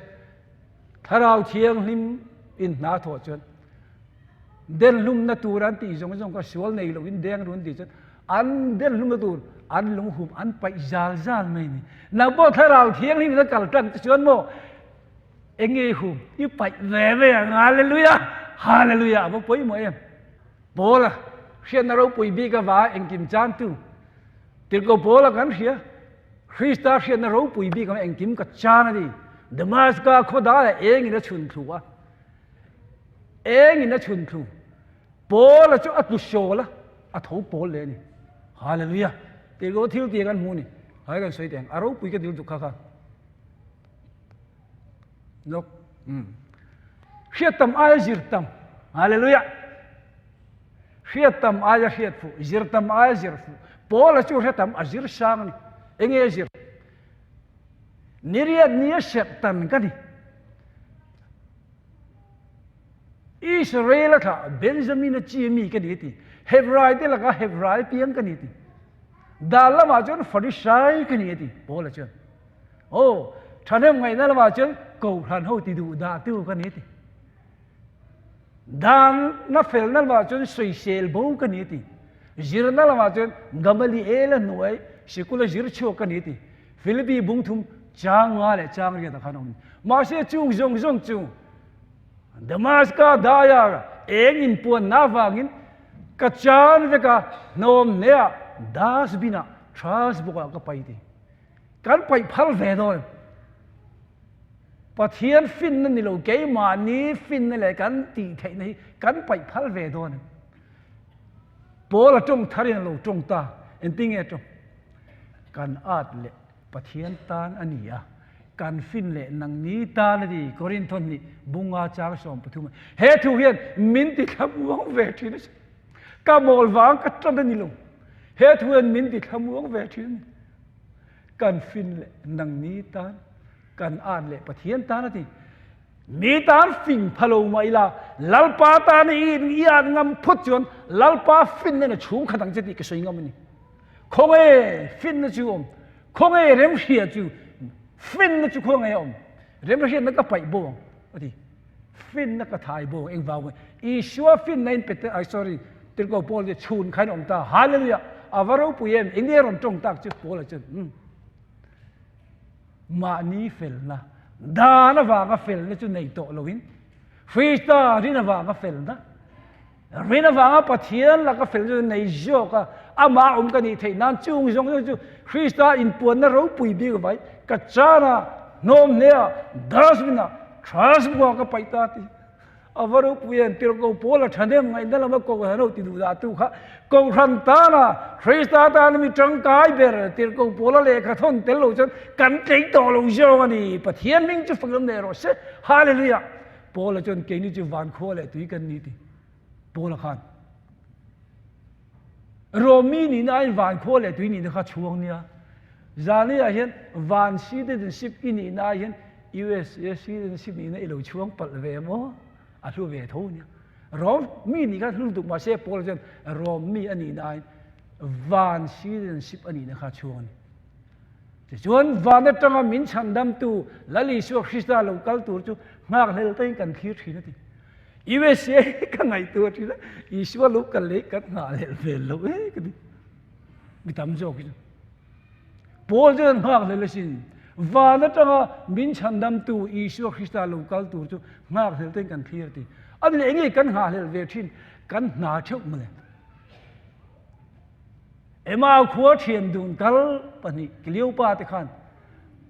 Thlarau Thianghlim in hna thawh chuan Denhlumna tur an tih zawng zawng kha sual nei loin deng run tih chuan an denhlumna tur an lunghum an paih zal zal mai a ni. Nang pawh thlarau thianghlim in a kal tlang te chuan maw eng nge i hum i paih ve ve ang Hallelujah Hallelujah a va pawimawh em. Paula hriatna ropui bik avanga engkim chantu Tirhkoh Paula kan hria Krista hriatna ropui bik avanga engkim ka chan a ni. Damaska khawdaiah engin a chhun thlu a. Engin a chhun thlu. Paula chu a tlu sawl a, a tho pawl leh a ni. Hallelujah! Tirhkoh thil tih kan hmu a ni. Hai kan sawi teh ang. A ropui ka dil duk kha kha. Lawk. Um. Hriat tam aia zir tam. Hallelujah! Hriat tam aia hriat fuh, zir tam aia zir fuh. Paula chu hre tam a zir sang a ni. Enge a zir? Niriat nia serh tan ka ni. Israel-a thlah Benjamin-a chi mi ka ni a ti. Hebrai te laka Hebrai piang ka ni a ti. Dan lamah chuan Farisai ka ni a ti Paula chuan. Aw, thahnem ngaihna lamah chuan Kohhran ho ti duh dah tu ka ni a ti. Danna felna lamah chuan sawisel bo ka ni a ti. Zirna lamah chuan Gamaliel-a hnuai sikula zir chhuak ka ni a ti. Philippi bungthum chang nga leh chang riatah khan a awm. Mahse chung zawng zawng chu Damaska daia eng inpuanna avangin ka chan vek a, hnawm hneah dustbin-ah trash bawkah ka paih ti. Kan paih phal ve dawn. Pathian finna ni lo keimahni finna leh kan tih theihna hi kan paih phal ve dawn. Paul a tawng tharin a lo tawng ta. Engtin nge a tawng? Kan at leh Pathian tan a ni a, kan fin leh nangni tan a ni, Korinthon nih bunga chang 13. He thu hian min ti thlamuang ve thin a si. Ka mawl vang ka tan a ni lo. He thu hian min ti thlamuang ve thin a ni. Kan fin leh nangni tan, kan at leh Pathian tan a ti. Mi tan fing pha lo mah ila, Lalpa tan i i at ngam phawt chuan Lalpa finna na chhung khat ang che tih ka sawi ngam a ni. Khawnge finna chu awm? Khawnge remhria chu? Finna chu khawnge awm? Remhriatna ka paih bo ang a ti. Finna ka thai bo ang engvang nge? Isua finna in Peter, ai sorry. Tirhkoh Paul chu chhun khain awm ta. Hallelujah! A va ropui em? Eng nge rawn tawng tak chu Paula chuan, Umm. Mahni felna, dan avanga felna chu nei tawh loin, Krista rin avanga felna, rin avanga Pathian laka felna chu nei zawk a, amah awm ka nih theih nan chung zawng zawng chu Krista inpuanna ropui bik avai ka chana hnawm hlea dustbin-ah trash bag-ah ka paih ta tih. A va ropui em? Tirhkoh Paul a thahnem ngaihna lama Kohhran ho ti duh dah tu kha Kohhran tana Krista tana mi tangkai ber Tirhkoh Paul a lehkha thawn tel lo chuan kan tlei tawh lo zawng a ni. Pathian hming chu fak lam nei rawh se. Hallelujah! Paul a chuan keini chu van khua leh tui kan ni ti. Paul a khan Rom mi nihna aiin van khua leh tui nihna kha chhuang nia. Zaniah hian van citizenship i nihna ai hian USA citizenship nihna i lo chhuang palh ve maw? A hlu ve tho nia. Rom mi nih kha hlu lutuk mahse Paul chuan Rom mi a nihna aiin van citizenship a nihna kha chhuang a ni. Tichuan van atanga min chhandamtu Lal Isua Krista lo kal tur chu nghakhlel takin kan thlir thin a ti. USA hi ka ngaihtuah thin a, Isua lo kal leh kan nghahhlelh vel lo e ka ti. Mi tam zawk hi chu. Paul chuan nghakhlel asin, van atanga min chhandamtu Isua Krista lo kal tur chu nghakhlel ten kan thlir a ti. A ni leh enge kan nghahhlelh ve thin, kan hna theuh mawle. Emau khua thian dun kal pahnih Kleopa te khan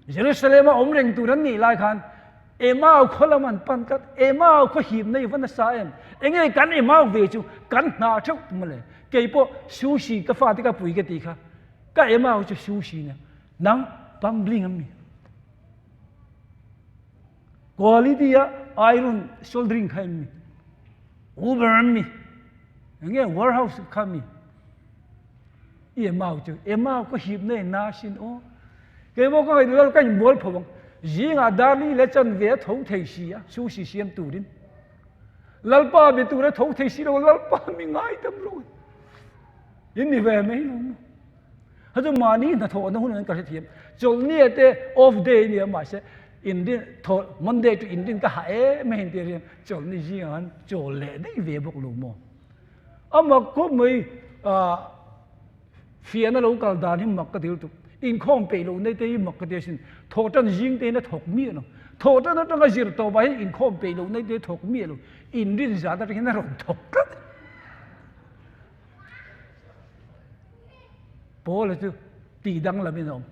Jerusalem a awm reng tur an nih lai khan Emau khaw lam an pan tlat, Emau khaw hip nei va nasa em? Enge kan Emau ve chu kan hna theuh mawle. Kei pawh sushi ka fate ka pui ka ti kha, ka Emau chu sushi nia, nang pambling am mi. Quality a iron soldering kha em mi, Uber am mi, enge warehouse kha mi. I Emau chu Emau ka hip nei na sin aw. Keimah ka ngaihtuah lal ka inbual pho ang. Zingah Darli leh chanve a tho thei si a, sushi siam turin. Lalpa be tur a tho thei si lo, Lalpa mi ngaidam rawh. In ni ve mai lo maw? Ha chu mahni hnathawhna hun an ka hrethiam. Chawlhnia te off day nia mahse inrin thaw Monday chu inrin ka hah em a intir hian chawlhni zingah khan chawl leh daih ve bawk lo maw? A mak khawp mai ah. Fiahna lo kal dan hi mak ka ti lutuk. Inkhawm peih loh nei te hi mak ka ti asin. Thawhtan zing te in a thawk miah lo. Thawhtan atanga zir tawp ah hian inkhawm peih loh nei te hi thawk miah lo. Inrin zat atang hian a rawn thawk tlat. Paula chu tih danglam in a awm.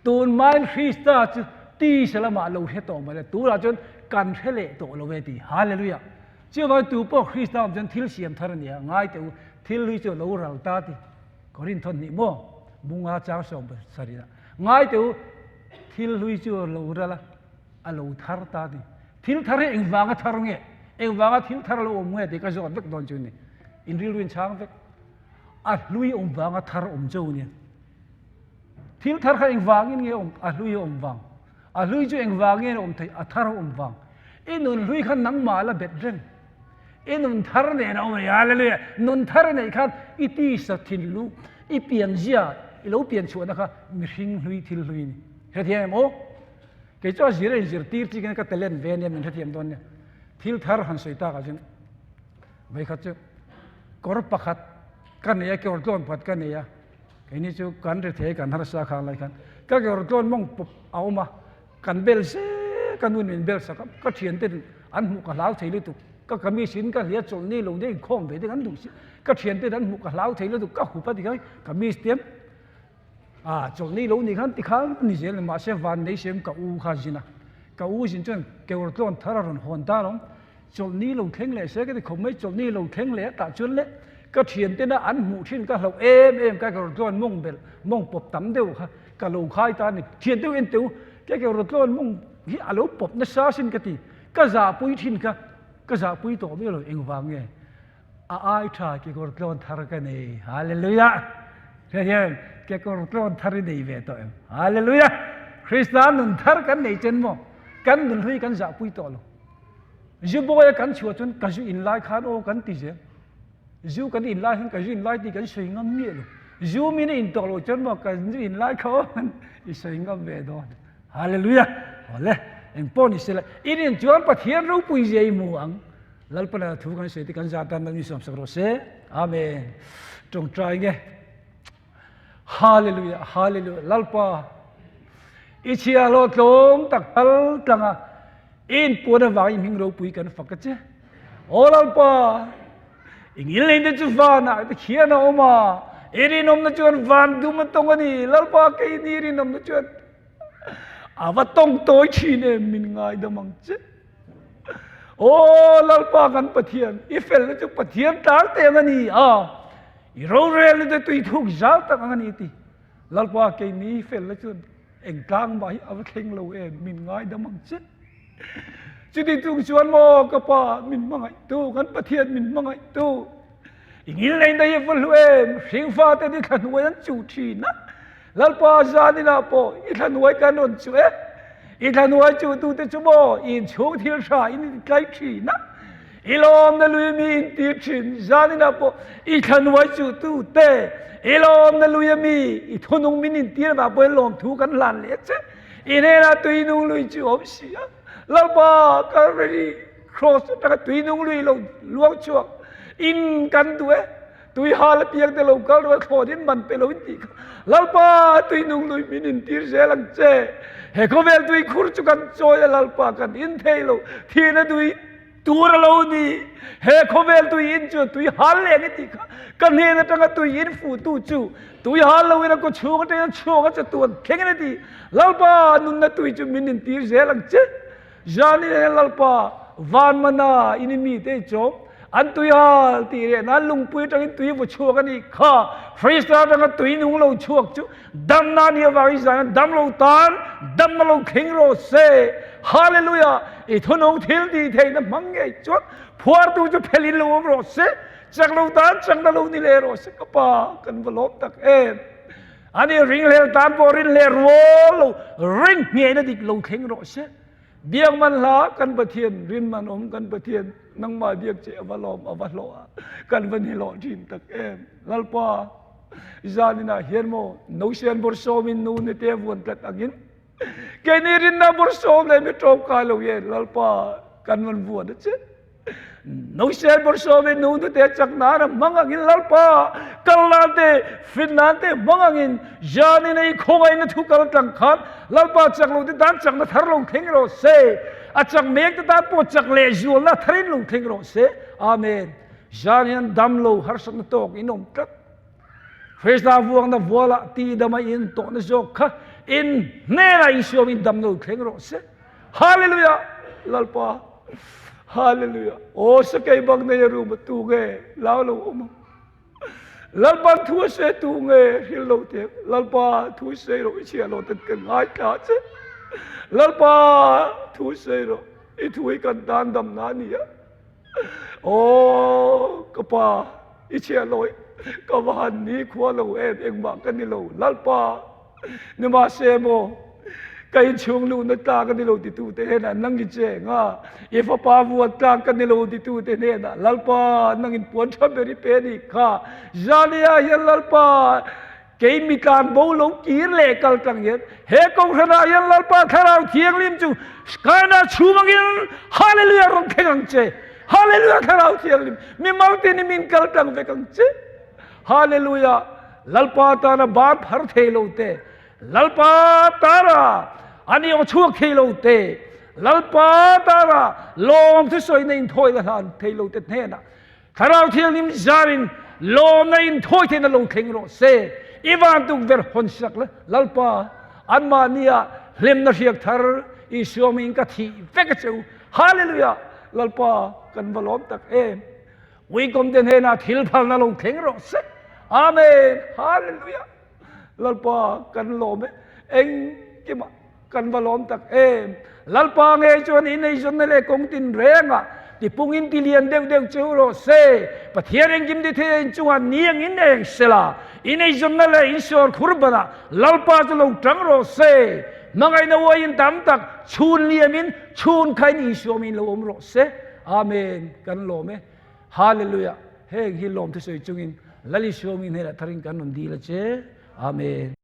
Tun hmain Krista chu tisa lamah lo hre tawh mai le. Tunah chuan kan hre leh tawh lo e ti. Hallelujah! Chuvangin tu pawh Krista awm chuan thil siam thar a ni a, ngai teh u, thil hlui chu a lo ral ta ti. Korinth hnih maw? Bunga chang 70 ah. Ngai teh u, thil hlui chu a lo ral a, a lo thar ta ti. Thil thar hi engvanga thar nge? Engvanga thil thar a lo awm nge tih ka zawt vek dawn chu ni. In rilru in chhang vek. A hlui awm vanga thar awm cho nia. Thil thar kha engvangin nge awm? A hlui a awm vang. A hlui chu engvang nge awm theih? A thar a awm vang. I nun hlui kha nangmah la bet reng. I nun thar nen a awm a ni. Hallelujah! Nun thar i neih khan i tisa thinlung, i pianzia, i lo pian chhuahna kha mihring hlui thil hlui a ni. Hrethiam em aw? Kei chu a zir a inzirtir chikin ka talent ve ania min hrethiam dawn nia. Thil thar han sawi takah chuan vawikhat chu kawr pakhat ka nei a, kawr tlawn pakhat ka nei a. Keini chu kan rethei kan harsa khang lai khan ka kawr tlawn mawng pawp a awm a, kan bel zel ka nun min bel sak a, ka thiante an hmuh ka hlau thei lutuk, ka kamis in ka hlia chawlh ni lo deuh inkhawm ve deuh an duh si, ka thiante an hmuh ka hlau thei lutuk, ka hup a ti khan kamis te ah chawlh ni lo ni khan ti khan a ni zel a mahse van nei siam ka u kha zin a, ka u zin chuan kawr tlawn thar a rawn hawn ta alawm. Chawlhni lo thleng leh se ka ti khawp mai, chawlhni lo thleng leh tah chuan le ka thiantena an hmuh thin ka hlauh em em ka kawrtlawn mawng belh mawng pawp tam deuh kha ka lo khai ta a ni. Thian deuh en teh u, ka kawrtlawn mawng hi a lo pawp nasa sin ka ti, ka zahpui thin kha ka zahpui tawh miah lo engvang nge a ai tha kekawrtlawn thar ka nei Hallelujah! Hei hian kekawrtlawn thar i nei ve tawh em Hallelujah! Krista nun thar kan nei chen maw kan nun hlui kan zahpui tawh lo. Zu bawi a kan chhuah chuan ka zu in lai khan aw kan ti zel. Zu kan in lai hian ka zu in lai tih kan sawi ngam miah lo. Zu min a in tawh loh chuan maw ka zu in lai kha aw i sawi ngam ve dawn. Hallelujah! Awle, engpawh ni sela, i rin chuan Pathian ropui zia i hmu ang. Lalpana thu kan sawi te kan zah tan Lal mi sawmsak rawh se. Amen. Tawngtai nge. Hallelujah, hallelujah. Lalpa, i chhia hlawh tlawm tak kal tlanga in puan avang i hming ropui kan fak a che. Aw Lalpa, i ngil te chu vanah te khian a awm a, i rinawmna chuan van dum a tawng a ni. Lalpa, kei ni rinawmna chuan a va tawng tawi thin em, min ngaidam ang che. Aw Lalpa kan Pathian, i felna chu Pathian tlang te ang a ni a. I rorelna te tui thuk zau tak ang a ni ti. Lalpa keini felna chuan eng tlang mah hi a va thleng lo em, min ngaidam ang che. Chuti chung chuan maw ka pa min hmangaihtu, kan Pathian min hmangaihtu, i ngilneihna hi a va hlu em, hringfa ten i thlahnuai an chuh thin a. Lalpa zaninah pawh i thlahnuai kan rawn chuh e. I thlahnuai chuhtute chu maw i inchhung thil tha in intlai thin a. I lawmna lui mi intir thin zaninah pawh i thlahnuai chuhtute i lawmna lui a mi i thunung min intir vang pawhin lawmthu kan hlan leh che. I hnenah tuinung lui chu awm si a. Lalpa Kalvari Cross atanga tuinung lui lo luang chhuak in kan duh e. Tui hal apiang te lo kal rawh thlawt in man pe lo in tih kha Lalpa tui nung lui min in tir zel ang che. He khawvel tui khur chu kan chawi a Lalpa kan in thei lo thihna tui tur a lo ni. He khawvel tui in chu tui hal leng i tih kha ka hnen atanga tui in fuh tu chu tui hal lo in a kawchhung atangin a chhuak a chatuan thleng in a ti. Lalpa nunna tui chu min in tir zel ang che. Zan in Lalpa van mana in i mite i chawm an tui hal tih reh nan lungpui atangin tui vaw chhuak a nih kha. Krista atanga tui nung lo chhuak chu damna a nih avangin zan an dam lo tan damna lo thleng rawh se. Hallelujah! I thunung thil tih theihna hmang ngei chuan phuartu chu phelin lo awm rawh se. Chak lo tan chakna lo ni leh rawh se ka pa kan va lawm tak em. Ani ringhlel tan pawh rinhleh rual lo ring hniaina dik lo thleng rawh se. Biak man hla kan Pathian rin man awm kan Pathian nangmah biak che ava lawm ava hlawh a kan va ni hlawh thin tak em. Lalpa zaninah hian maw Nosean bawrhsawmin nu ni te vuan tlat angin keini rinna bawrhsawm leh mi tawngkai lo hian Lalpa kan van vuan a che. Nosen bawrhsawmin nu nute chak nan a hmang angin Lalpa kal nan te, fin nan te hmang angin Janin a i khawngaihna thu kal tlang khan Lalpa chak lo te tan chakna thar lo thleng rawh se. A chak mek te tan pawh chak leh zualna tharin lo thleng rawh se. Amen. Jan hian dam lo harsatna tawk in awm tlat. Krista vuangna vualah tidama in tawhna zawk kha in hnenah Isuamin dam lo thleng rawh se. Hallelujah! Lalpa. Hallelujah! Aw sakei bak nei a rum a tu nge lau lo awm ang. Lalpa thu a se tu nge hril lo te. Lalpa thu sei rawh i chhia lo ten ka ngai thla che. Lalpa thu sei rawh i thu hi kan tan dam na ni a. Aw ka pa i chhia lo ka va han ni khua lo em engmah ka ni lo Lalpa. Nimahse maw, ka inchhung luhna tlak a ni lo titute hnenah nang i cheng a, i fapa vuan tlak ka ni lo titute hnenah Lalpa nangin puan tha ber i pe a nih kha. Zania hian Lalpa kei mi tlan bo lo kir leh kal tlang hian he kohhranah hian Lalpa Thlarau Thianghlim chu kaina chhum angin Hallelujah rawn thleng ang che. Hallelujah Thlarau Thianghlim mi maltin i min kal tlang vek ang che. Hallelujah! Lalpa tana ban phar thei lo te, Lalpa tana an i aw chhuak thei lo te, Lalpa tana lawm thusawi na inthawi la hlan thei lo te hnenah Thlarau Thianghlim zarin lawmna inthawi theihna lo thleng rawh se. I van tukverh hawn sak la, Lalpa, anmahnia hlimna hriak thar Isua hmingin ka thih vek a che u. Hallelujah! Lalpa, kan va lawm tak em! Uikom te hnenah thil phalna lo thleng rawh se. Amen. Hallelujah. Lalpa kan lawm e. Engkimah kan va lawm tak em. Lalpa nge chuan in eizawnna leh kawng tin rengah tipungin tilian deuh deuh cheu rawh se. Pathian engkim ti thei a inchungah ni angin eng sela. In eizawnna leh in sawr khur banah Lalpa chu lo tang rawh se. Hmangaihna uaiin tam tak chhun liamin chhun khain Isua min lo awm rawh se. Amen kan lawm e. Hallelujah. Heng hi lawm thusawi chungin Lal Isua mi hnenah tharin kan rawn dil a che. Amen.